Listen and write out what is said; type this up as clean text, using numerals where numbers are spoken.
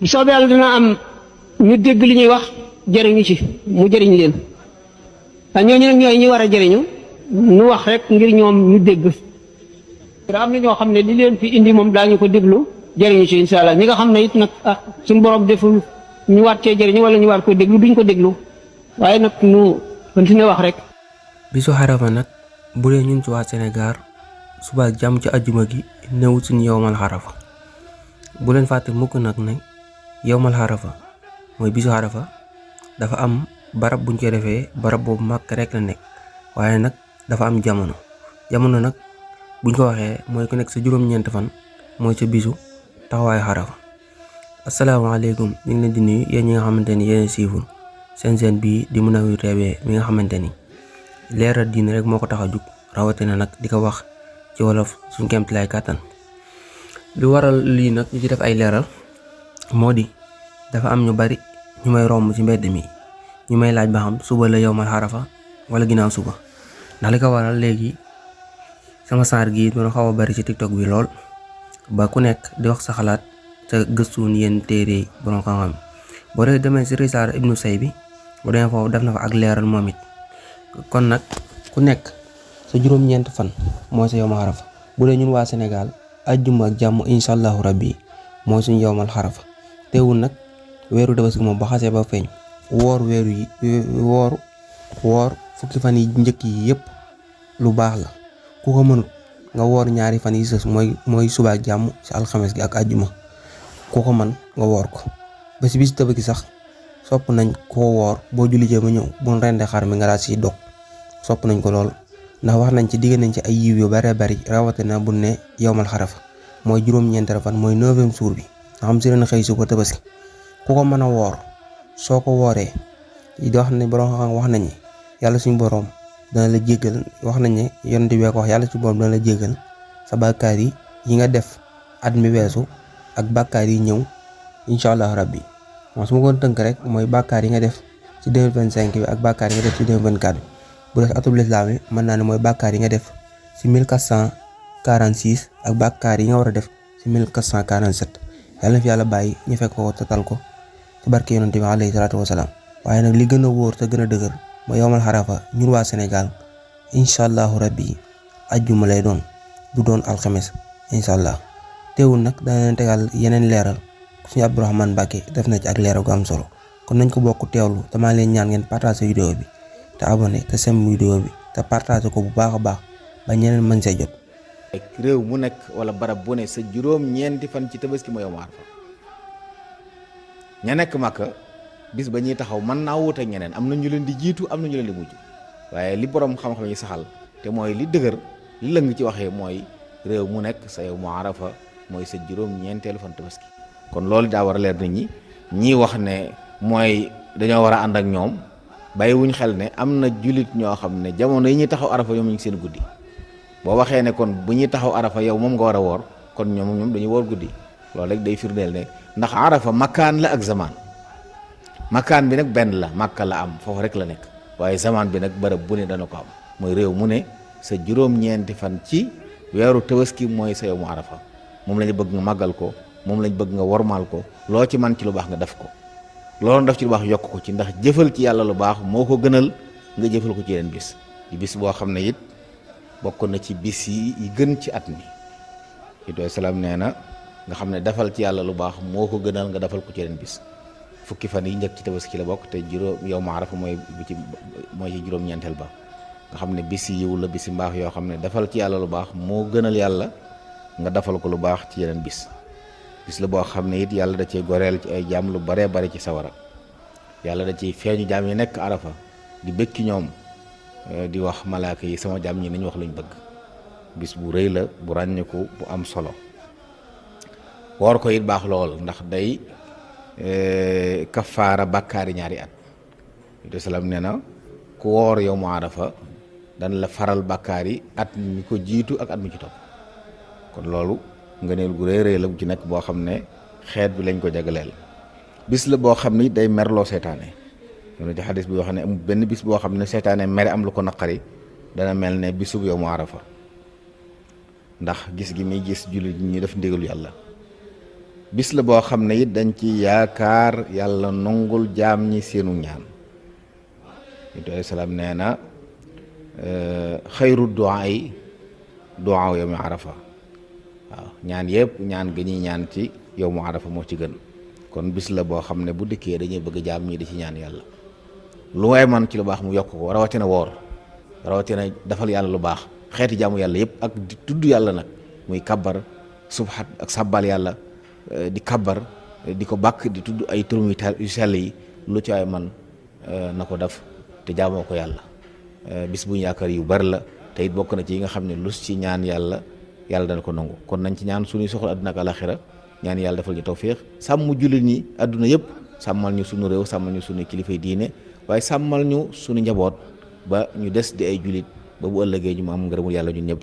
bu soobee yàlla dina am ñu dégg li ñuy wax jëriñu ci mu jëriñ leen ñooñu nag ñooy ñi war a jëriñu nu wax rek ngir ñoom ñu dégg am na ñoo xam ne li leen fi indi moom daañu ko déglu jëriñu ci incha allah ñi nga xam ne it nag suñu borom deful ñu waat cee jëriñu wala ñu war ko déglu duñ ko déglu waaye nag nu continuer wax rek. bisu xarafa nag bu dee ñun ci waa Sénégal suba ak jàmm ci ajjuma gi newut suñu yowmal xarafa bu leen fàtte mukk nag ne yowmal xarafa mooy bisu xarafa dafa am barab buñ koy defee barab boobu màkk rek la nekk waaye nag dafa am jamono nag buñ ko waxee mooy ku nekk sa juróom-ñeent fan mooy sa bisu taxawaayu xarafa. asalaamaaleykum ñu ngi leen di nuyu yéen ñi nga xamante ni yéen siiful seen bii di Mounawir TV mi nga xamante ni leeral diine rek moo ko tax a jug rawatina nag di ko wax ci wolof suñ kemt lay kàttan lu waral lii nag ñu ci def ay leeral moo di dafa am ñu bari ñu may romb ci mbedd mi ñu may laaj ba xam suba la yowmal xarafa wala ginnaaw suba ndax li ko waral léegi sama saar gi doon xaw a bari ci TikTok bi lool ba ku nekk di wax sa xalaat te gëstuun yenn téere borom xam-xam boo dee demee ci Risaala Ibnu Say bi bu demee foofu def na fa ak leeral moom it kon nag ku nekk sa juróom-ñeent fan mooy sa yowmal xarafa bu dee ñun waa Sénégal ajjuma ak jàmm incha allahu rabbi mooy suñu yowmal xarafa teewul nag weeru tabaski moom ba xasee ba feeñ woor woor fukki fan yi njëkk yi yëpp lu baax la ku ko mënut nga woor ñaari fan yi sës mooy suba ak jàmm ci alxames gi ak ajjuma ku ko mën nga woor ko ba si bis tabaski sax sopp nañ koo woor boo julli jee ba ñëw bu rende xar mi nga daal siy dog sopp nañ ko lool ndax wax nañ ci digg nañ ci ay yiw yu bare bari rawatina bu ne yowmal xarafa mooy juróom-ñeenteel fan mooy 9e jour bi nga xam si leen xëy suba tabaski ku ko mën a woor soo ko wooree di wax ne borom xam wax nañ ne yàlla suñu borom dana la jéggal wax nañ ne yonent bi ko wax yàlla suñu borom dana la jéggal sa bàkkaar yi nga def at mi weesu ak bàkkaar yi ñëw incha allah rabbi moom su ma ko tënk rek mooy bàkkaar yi nga def ci 2025 bi ak bàkkaar yi nga def ci 2024 bi bu def atum lislaam yi mën naa ne mooy bàkkaar yi nga def ci 1446 ak bàkkaar yi nga war a def ci 1447 yàlla na fi yàlla bàyyi ñu fekk ko te tal ko ci barke yonent bi alayhi salaatu wasalaam waaye nag li gën a wóor te gën a dëgër mooy yowmal xarafa ñun waa Sénégal incha allahu rabbi ajjuma lay doon du doon alxames incha allah teewul nag dana leen tegal yeneen leeral suñu Abdourahmane Mbacké def na ci ak leeral gu am solo kon nañ ko bokk teewlu te maa leen ñaan ngeen partage vidéo bi te abonné te sem vidéo bi te partage ko bu baax a baax ba ñeneen mën see jot. réew mu nekk wala barab bu ne sa juróom-ñeenti fan ci tabaski mooy yowmal xarafa ña nekk Makka bis ba ñuy taxaw mën naa wuute ñeneen am na ñu leen di jiitu am na ñu leen di mujj waaye li borom xam-xam yi saxal te mooy li dëgër li lëng ci waxee mooy réew mu nekk sa yowmal xarafa mooy sa juróom-ñeenteelu fan tabaski kon loolu daa war a leer nit ñi wax ne mooy dañoo war a ànd ak ñoom bàyyiwuñ xel ne am na jullit ñoo xam ne jamono yi ñuy taxaw arafa ñoom ñu ngi seen guddi boo waxee ne kon bu ñuy taxaw arafa yow moom nga war a woor kon ñoom dañuy woor guddi loolu rek day firndeel ne ndax arafa makaan la ak zaman makaan bi nag benn la Makka la am foofu rek la nekk waaye zaman bi nag bërëb bu ne dana ko am mooy réew mu ne sa juróom-ñeenti fan ci weeru tabaski mooy sa yowmu arafa moom lañu bëgg nga màggal ko moom lañ bëgg nga wormaal ko loo ci man ci lu baax nga def ko loolu def ci lu baax yokk ko ci ndax jëfal ci yàlla lu baax moo ko gënal nga jëfal ko ci yeneen bis di bis boo xam ne it bokk na ci bis yi gën ci at mi itoo salaam nee na nga xam ne defal ci yàlla lu baax moo ko gënal nga defal ko ci yeneen bis fukki fan yi njëkk ci tabaski la bokk te yowmu arafa mooy ci juróom-ñeenteel ba nga xam ne bis yi yiw la bisi mbaax yoo xam ne defal ci yàlla lu baax moo gënal yàlla nga defal ko lu baax ci yeneen bis la boo xam ne it yàlla da cee goreel ci ay jaam lu baree bari ci sawara yàlla da ciy feeñu jaam yi nekk arafa di bëkki ñoom di wax malaaka yi sama jaam ñi nañ wax luñ bëgg bis bu rëy la bu ràññiku bu am solo woor ko it baax lool ndax day kafaara bàkkaari ñaari at yu salaam nee na ku woor yow mu arafa dana la faral bàkkaar yi at mi ko jiitu ak at mi ci topp kon loolu ngëneel gu rëy la bu ci nekk boo xam ne xeet bi lañ ko jagleel bis la boo xam ni day merloo seytaane loolu ci xadis bi yoo xam ne amul benn bis boo xam ne seytaane mere am lu ko naqari dana mel ne bisub yow mu arafa ndax gis gi muy gis jullit ñi def ndigalu yàlla bis la boo xam ne it dañ ci yaakaar yàlla nongul jaam ñi seenu ñaan Yonent bi salaam nee na xayru duaa yi duaa yawmi arafa waaw ñaan yëpp ñaan ga ñuy ñaan ci yawmu arafa moo ci gën kon bis la boo xam ne bu dikkee dañuy bëgg jaam ñi di ci ñaan yàlla lu waay man ci lu baax mu yokk ko rawatina woor rawatina defal yàlla lu baax xeeti jaamu yàlla yëpp ak di tudd yàlla nag muy kabbar subhat ak sabbal yàlla di kabbar di ko bàkk di tudd ay turum yu sell yi lu ci waay man na ko def te jaamoo ko yàlla bis bu ñu yaakaar yu bari la te it bokk na ci yi nga xam ne lu ci ñaan yàlla dana ko nangu kon nañ ci ñaan suñuy soxla àdduna ak alaxira ñaan yàlla defal ñu tawfiix sàmm jullit ñi àdduna yëpp sàmmal ñu suñu réew sàmmal ñu suñu kilifay diine waaye sàmmal ñu suñu njaboot ba ñu des di ay jullit ba bu ëllëgee ñu mu am ngërëmul yàlla ñun ñëpp